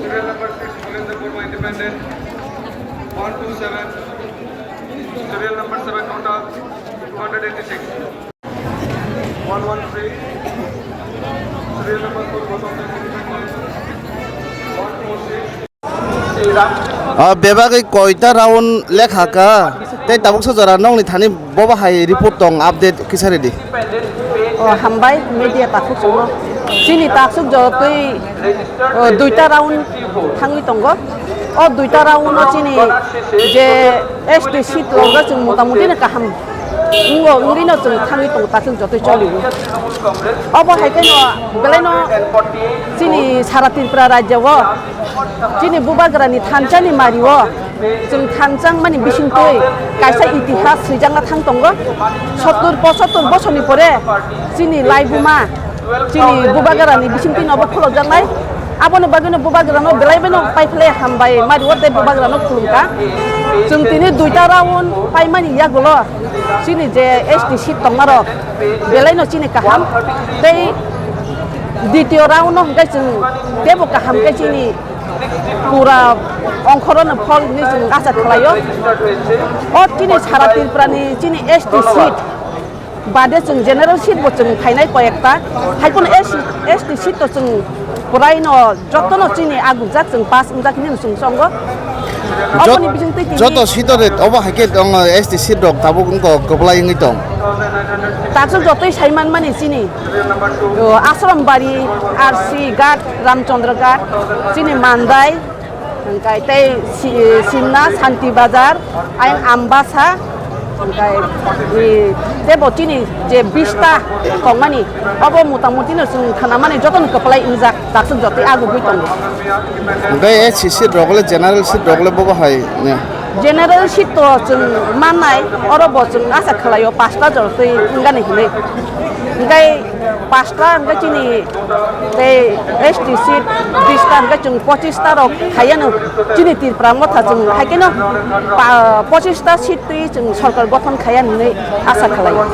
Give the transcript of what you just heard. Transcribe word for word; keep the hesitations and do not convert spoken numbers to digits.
Serial number six, Surendra Verma, Independent, one two seven. Serial number seven, Nota two hundred eighty-six. One one three. Serial number four, Gautam Das, Independent, one four six. Ah, bebagwi koita round lekha ka, tei tabuksa jora nokni thani bobo hai report tong, update kisa ridi. O, hambai media takhuk chwngno. Chini taksuk jotwi, o, duita round thangwi tongo. O duita round o chini je S T seat logo chwng motamuti no kaham. Wngwi no chwng thangwi tongo, takhuk jotwi choliwi. Obo hai khe no belai no chini sara Tripura rajya o chini bubagrani thansa ni mari o chwng thansa mani bisingtwi kaisa itihas swijakna thang tongo. Sottur pochottor bosorni pore chini laibuma chini bubagrani bisingtwi no obo khulokjaknai. Aboni bagwino bubagrano belai bai no paiphle hambai mari o tei bubagrano khulumkha. Chwng tini duita round paimani yagulo chini je S T seat tongmarok belai no chini kaham tei ditiyo round no hwnkhe chwng teibo kaham khe chini pura ongkhorono phol hinwi chwng acha khlaio. O chini sara Tripurani chini S T seat bade chwng general seat bo chwng phainai koyekta. Hai phano S T seat to chwng puraino jotono chini agujak chwng pass wngjak hinwi chwng chongo. Jot-, Oboni bisingtwi tini joto seat o re obo hai khe tong, S T seat rok tabuk wngkha kwplai wngwi tong. Taksuk jotoi sai manmani chini, o, Asrambari, R C Ghat, Ramchandra Ghat, chini Mandai, hwnkhe tei si-, Simna, Santi Bazar, ayang Ambasa, hwnkhe, i, teibo chini je bista tongmani, obo motamuti no chwng khnamani jotono kwplai wngjak, taksuk jotoi agugwi tongo. Hwnkhe S C seat rok le, general seat rok le bobo hai ne? General seat to chwng mannai, oro bo chwng acha khlaio pasta jotoi wngani hinwi. Hwnkhe pasta hwnkhe chini tei S T seat bista hwnkhe chwng pochista rok khaiya no chini Tripura motha chwng hai kheno pa-, pochista seat twi chwng sorkar gothon khaiya hinwi acha khlaio.